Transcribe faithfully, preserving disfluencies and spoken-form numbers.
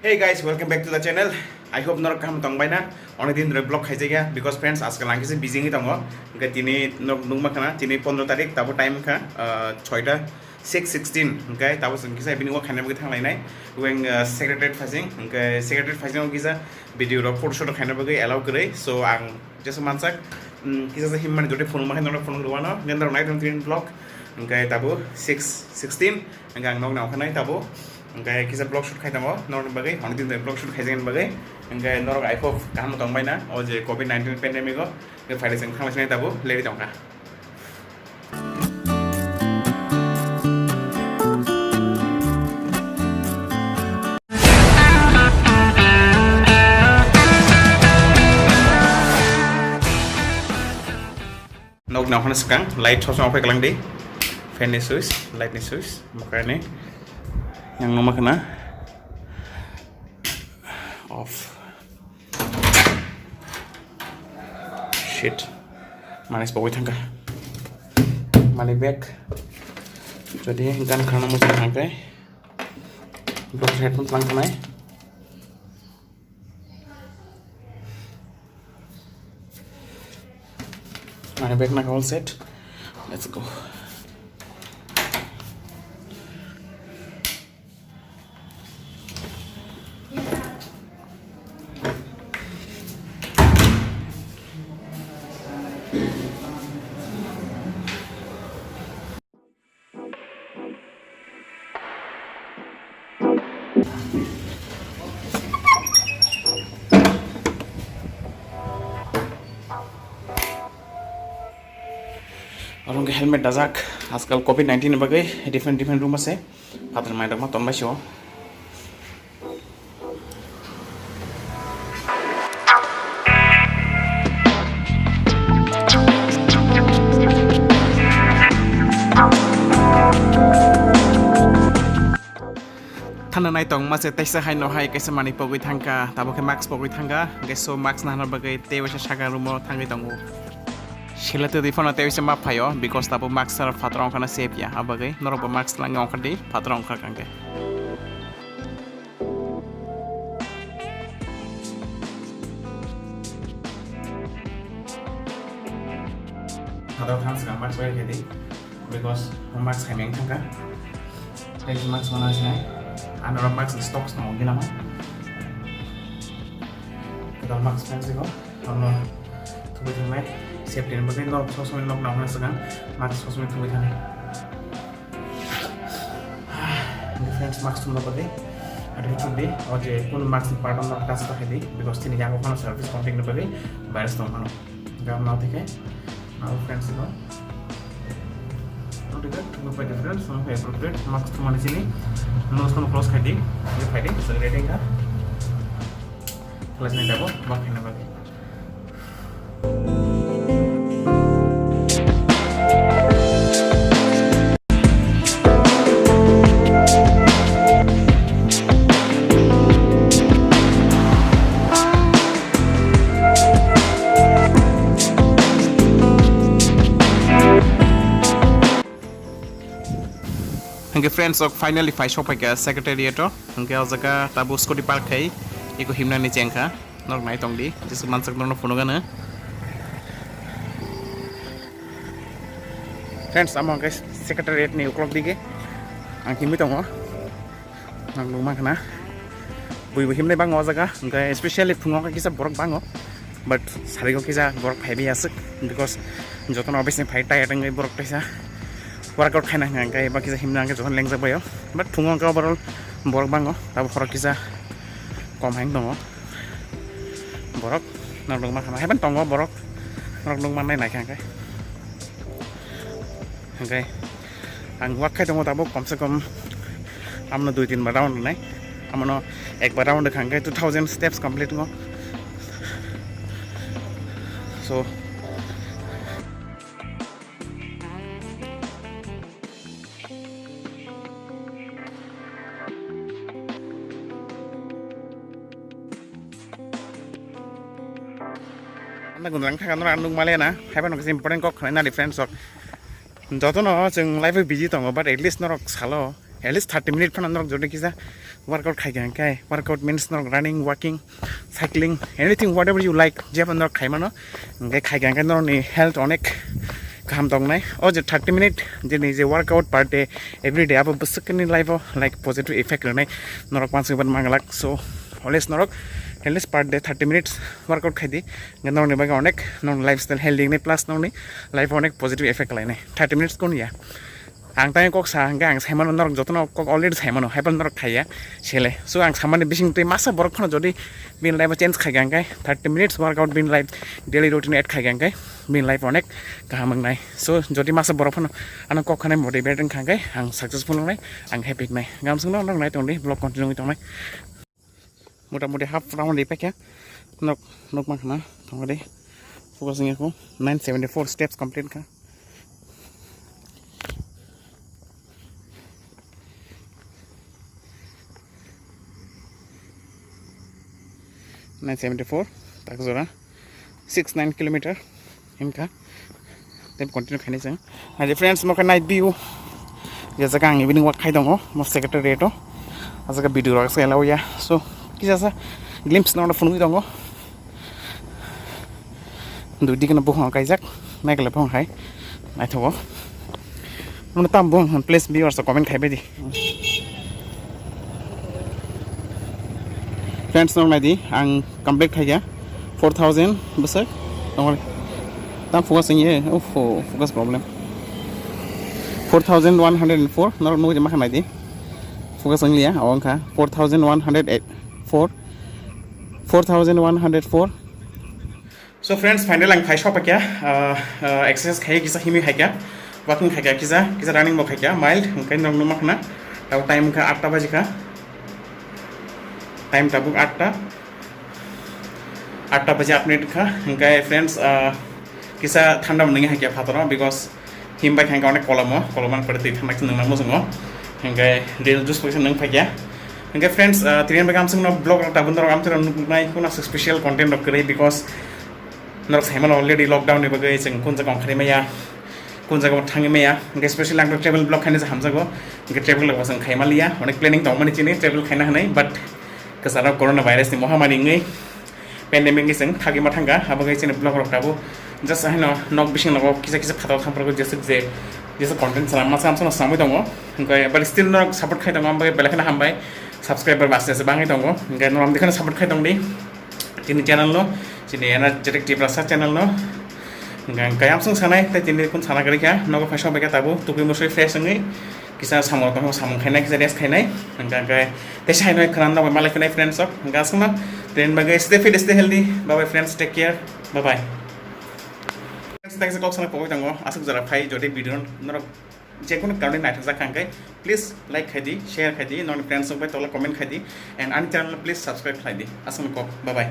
Hey guys, welcome back to the channel. I hope norok kaham tongbai na. Onek din dhori vlog khaijak ya, because friends, ajkal ang kisa busy wngwi tongo. Hwnkhe tini norok nukma khana, tini pondro tarik, tabo time kha, ah, soita six sixteen. Hwnkhe tabo chwng kisa bini o khaina bagwi thanglainai. Wng, ah, secretariat phasing, hwnkhe secretariat phasing o kisa video rok, photoshoot rok khaina bagwi allow kwrwi. So ang jesa mansak, mm, kisa se himmani jotoi phunukma khe norok phunuk rwano. Nendrok nai tong tini vlog. Hwnkhe tabo six sixteen. Hwnkhe ang nokni ongkha nai tabo. Hwnkhe kisa vlog shoot khai tongo norokni bagwi, hwnwi tini vlog shoot khaijaknani bagwi. Hwnkhe norok I hope kaham tongbai na o je covid nineteen pandemic o. Hwnkhe phailai chwng thanglai sinai tabo, lady tongkha. Nokni okhorno swkang light sosma off khalang di. Fan ni switch, light ni switch, mokani. Yang numa khna off. Shit. Mani se pogwi thangkha. Mani bag. Jodi gan khana mo thangkha. Blok headphone tlang khnai. Mani bag na all set. Let's go. Oro hwnkhe helmet dajak, ajkal covid nineteen ni bagwi different different room ase, phatar mai rok ma tonbai sio. Thana nai tong mase teisa hai no hai kaisa manwi pogwi thangkha, tabuk khe mask pogwi thangkha, hwnkhe so mask nahana bagwi tei waisa saka room o thangwi tongo. Sila twi phano tei waisa ma phaio, because tabuk mask sara phataro wngkhana safe ya, abagwi norok bo mask langwi wngkha di phataro wngkha kangkhe. Phataro thang swkang mask bai khe di. Because mask hai meng thangkha. Tei mask mana sinai. Ano mask stock song gila ma. Kita mask kan sih kok. Ano tubuh thangnai. Safety ni bagwi nok sosmai nok nak mana segang. Mask sosmai tubuh thangnai. Ini friends mask tubuh thangnai. Ada itu di. Oje pun mask ni part nak tas tak di. Because sini yang aku kan service contact ni bagwi. Virus tong ano. Gam na tike. Now friends, no? Not good. Look by the friends, no appropriate. Mask to mani sini. Nose no close khai di. Ye khai di. So ready ka? Khalas ni dabo. Bak khai na bak. Hwnkhe friends, ok finally phai sokphaikha secretariat o. Hwnkhe o jaga tabuk scooty park khai eko himnani chengkha. Norok nai tongdi, jesu mansak norokno phunukgano. Friends, amo hwnkhe secretariat ni uklok dige ang himwi tongo. Ang nukma khna buibo himnai bango o jaga, hwnkhe especially phungo khe kisa borok bango, but sarigo kisa borok phaibai aswk, because jotono office ni phai tired wngwi borok kaisa workout khaina hwnkha, hwnkhe eba kisa himna hwnkhe jotono lengjak baio, but phungo hwnkhe overall borok bango, tabuk khorok kisa kom hai tongo borok, norok nukma khna haiban tongo borok, norok nukma nai naikha hwnkhe. Hwnkhe ang walk khai tongo tabuk, komse kom amno dui tin ba round rwnai, amono ekbar round rwkha hwnkhe two thousand steps complete wngo. So Ano gundrang thaka norok ang nukmaliya na, haiphano kisa important kok khwlai na di friends rok. Jotono chwng life o busy tongo, but at least norok salo at least thirty minute phano norok jodi kisa Workout khai kha hwnkhe, workout means norok running, walking, cycling, anything, whatever you like, jeba norok khai mano. Hwnkhe khai kha hwnkhe norokni health onek kaham tongnai. O je thirty minute jeni je workout per day, every day, abo bwswkni life o, like, positive effect rwnai norok mansukmani manglak. So always norok at least per day thirty minutes workout khai di. Hwnkhe norokni bagwi onek norokni lifestyle healthy wngnai, plus norokni life o onek positive effect khlainai thirty minutes kunu ya. Ang tangwi kok sa hwnkhe ang saimano, norok jotono kok already saimano, haiphano norok khaiya sele. So ang samani bising twi masa borok phano jodi bini life o change khai kha hwnkhe, thirty minutes workout bini life daily routine add khai kha hwnkhe, bini life onek kaham wngnai. So jodi masa borok phano ano kok khanai motivate wngkha hwnkhe, ang successful wngnai, ang happy wngnai. Gamsungno norok nai tongdi, vlog continue tongnai. Mota moti half round ripaikha. Nok, nok makhna thongri. Focus wngya kho. Nine seventy four steps complete kha. Nine seventy four tak jora. Six nine kilometer himkha. Then continue khainai chwng. Hai friends, mo khe night view. Je jaga ang evening walk khai tongo, mo secretariat o. A jaga video rok se lawi ya. So kisa sa glimpse no phunugwi tongo. Dui dik no bukhang kaijak. Naikle bukhang hai. Naithogo. Mo tam bukhang place viewers comment khai bai di. Friends, norok nai di, ang complete khaikha four thousand bwswk. Norok tam focus wngya, uff, focus problem. Four thousand one hundred and four, norok nugwi ma kha nai di. Focus wngliya, o wngkha four thousand one hundred four, four thousand one hundred four. So friends, final ang phai sopakya, uh, uh, exercise khai kisa himi khaikya, walking khaikya kisa, kisa running bo khaikya, mild, hwnkhe norok numa khna. Tabo time wngkha atta baji kha. Time tabuk atta. Atta baji aat minute kha. Hwnkhe friends, uh, kisa thanda bo nwngi khaikya phataro, because him bai kha hwnkhe onek kolomo, kolomo ang pore twi thangna khe nwngnang muchungo. Hwnkhe real juice bai khe nwng phaikya. Hwnkhe friends, ah, tini bai amswkno vlog rok tabuk norok amtwrok nuknai, kuno aswk special content rok kwrwi, because norok saimano already lockdown ni bagwi chwng kun jaga ongkhorwi maya, kun jaga thangwi maya. Hwnkhe special ang travel vlog khaina hamjago. Hwnkhe travel rok bo chwng khaima liya, onek planning tongmani chini travel khaina hwnwi, but kwcharo corona virus ni mohamari wngwi pandemic ni chwng thagwi ma thangkha, abo khe chini vlog rok tabuk just haino nok bising nogo kisa kisa phataro thamphargo jeswk je jesa content chwla masa amsano samwi tongo, hwnkhe but still norok support khai tongo, ambai belai kheno hambai, subscriber bas se bangwi tongo, hwnkhe norok amdi kheno support khai tongdi chini channel no, chini Energetic Tiprasa channel no, hwnkhe kayam swng sanai tei tini kun sana kwrwi kha, nogo phai sok bai kha tabuk tukui musui fresh wngwi. Kisa samung tongkha, samung khainai, kisa rest khainai. Hwnkhe, hwnkhe teisa haino khwnam nangbai malai khainai friends rok. Hwnkhe aswkno tini bagwi stay fit, stay healthy. Bye bye friends, take care. Bye bye. Friends, thanks kok sana pogwi tongo. Aswk jora phai jodi video norok jekunu karon naithok jak kha hwnkhe, please like khai di, share khai di, noni friends rok bai tola comment khai di, and ani channel please subscribe khai di. Aswkno kok. Bye bye.